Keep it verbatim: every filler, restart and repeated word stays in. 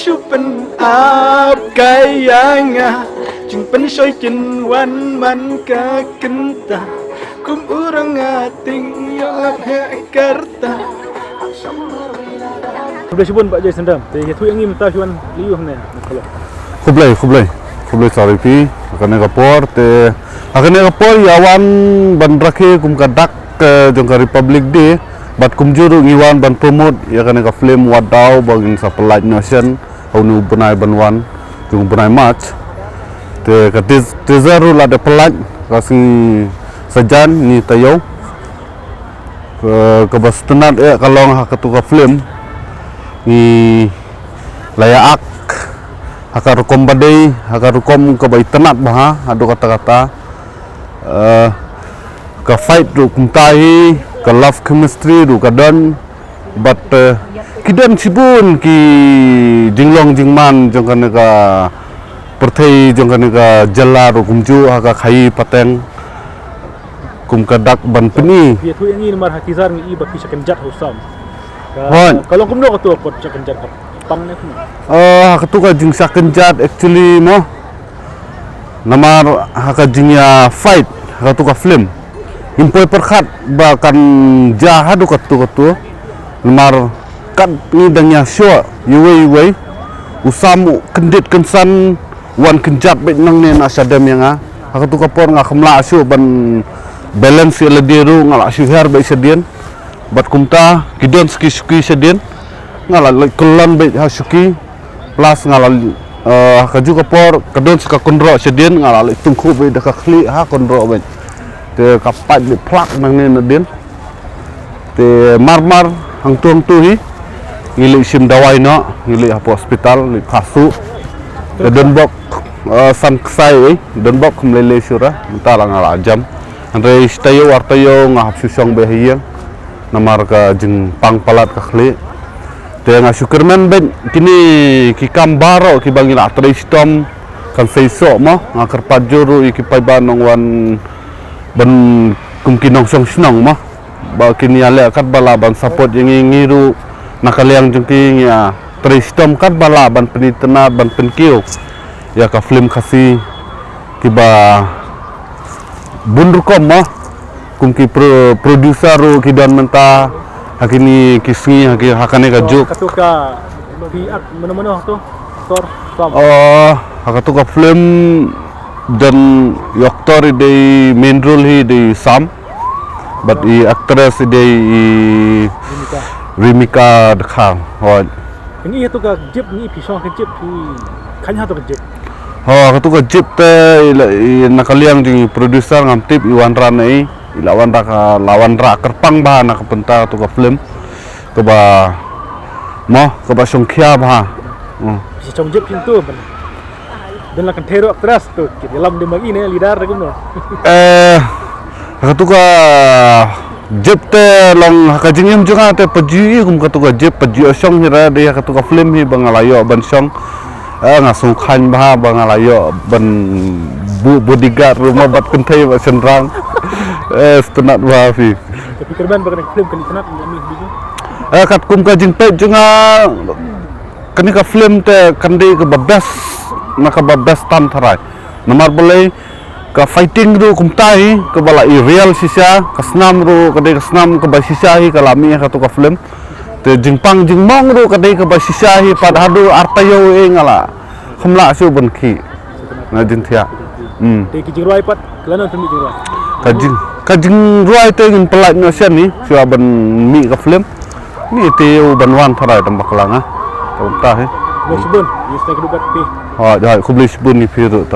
Shu pynap ka ïa nga, jingpynshoi kin wan man ka kynta. Kum u rong nga ting ïa lap he karta. Khublei shibun Bah Joy Sandam. Te ïathuh ïa ngi mynta shu wan lei ïu hangne. Khublei, khublei. Khublei sari phi. Ha kane ka por te, ha kane ka por ïa wan ban rakhe kum ka dak, eh, jong ka Republic Day. Bad kumjuh ruh ngi wan ban promote ïa kane ka film Wat Daw ba ngin sa pynlait noh shen ha une u bnai ban wan, jong u bnai March. Te ka te-, teaser ruh la dep pynlait ka sngi Saitjaiñ ni taïew. Ka, kaba sngewtynnat eh ka long ha katu ka film ngi la ïa ak ha ka rukom ba dei, ha ka rukom kaba itynnat bha, haduh katta katta. Eh, ka fight ruh kumta hi, ka love chemistry ruh ka don. Bad, eh, ki don shibun ki jinglong jingman jong kane ka pyrthei, jong kane ka jylla ruh kumjuh ha ka khaii pateng. Kum ka dak ban pyni. Ïathuh ïa ngi namar ha teaser ngi i ba ki shah kynjat ha u Sam. Ka, hooid, ka long kumno katu ka shah kynjat, ka pang ne kumno? Eh, ha katu ka jingshah kynjat actually mo. Namar ha ka jingïa fight ha katu ka film, ngim poi pyrkhat ba kan jia haduh katu katu. Namar kat ngi dang ïa shoh iwei iwei, u Sam u kyndit kynsan, wan kynjat beit nangne na shadem ïa nga. Ha katu ka por nga khlem lah shuh ban balance ïa lade ruh, nga la shu hiar beit shadien. Bad kumta ki don sa ki shuki shadien, nga la leit kyllon beit ha shuki. Plus nga la, eh, ha kajuh ka por ka don sa ka kynroh shadien, nga la leit tyngkhuh beit da ka khlieh ha kynroh beit. Te ka pait beit phlak nangne nadien. Te mar mar hangtu hangtu hi ngi leit shim dawai noh, ngi leit hapoh hospital, leit phah suh. Te don bok, eh, san ksai, eh, don bok khlem lei lei shuh re, mynta la nga la jam. Hynrei shi taïew ar taïew nga hap shu shong beit ha ïing namar ka jingpang palat ka khlieh. Te nga shu kyrmen beit kine ki kam baroh kiba ngi la trei shitom kan seisoh mo, nga kyrpad jur ruh ïa ki paidbah nongwan ban kum ki nongshong shnong mo, ba kin ïaleh katba lah ban support ïa ngi, ngi ruh na ka liang jong ki ngi ïa trei shitom katba lah ban pynitynnat ban pynkiew ïa ka film Khasi kiba bun rukom mo, kum ki pro-, producer ruh ki don mynta ha kine ki sngi, ha ki, ha kane ka juk. Katu ka, phi ak mano mano tu aktor Sam? Oh, ha katu ka film don i aktor i dei main role hi dei Sam. Bad i actress i dei i Rimika. Rimika Dkhar. Hooid. Ngi ïa tu ka jip, ngi phi shong ka jip, phi kheiñ ha tu ka jip. Ho, katu ka jip te i la, i na ka liang jong i producer ngam tip i wanrah na i, i la wanrah ka, la wanrah kyrpang bha na ka bynta katu ka film. Kaba, mo, kaba shongkhia bha. Hmm. Phi shong jip phi tu ban. Don la kan thero actress tu, kit ïalam de magi ne leader de kumno. Eh, katu ka jip te long ha ka jingim jong nga te pa ju i kum katu ka jip pa ju shong hi ra de ha katu ka film hi ba nga la ïoh ban shong. Eh, nga sngewkhlaiñ bha ba nga la ïoh ban bu bodyguard ruh mo bad kynthei bad shynrang. Eh, sngewtynnat bha phi. Ka phi kyrmen ba kane ka film kan itynnat ngi mi video. Eh, katkum ka jingpeit jong nga kane ka film te kan dei kaba best, na kaba best tam tharai. Namar balei ka fighting ruh kumta hi, kaba la i real shisha, ka snam ruh, ka dei ka snam kaba shisha hi, ka la mih ha katu ka film. Te jingpang jingmong ruh, ka dei kaba shisha hi, pat haduh ar taïew eh nga la kham lah shuh ban khih. Na jingthiah. Hmm. Te ki jingrwai pat, ka la nang pynmih jingrwai. Ka jing, ka jingrwai te ngin pynlait noh shen hi, shuwa ban mih ka film. Ni te u ban wan tharai tam bakla nga. Tam ta hi. Khublei shibun, ni stay ka dubat pi. Ha, jai, khublei shibun ni phi ruh ta.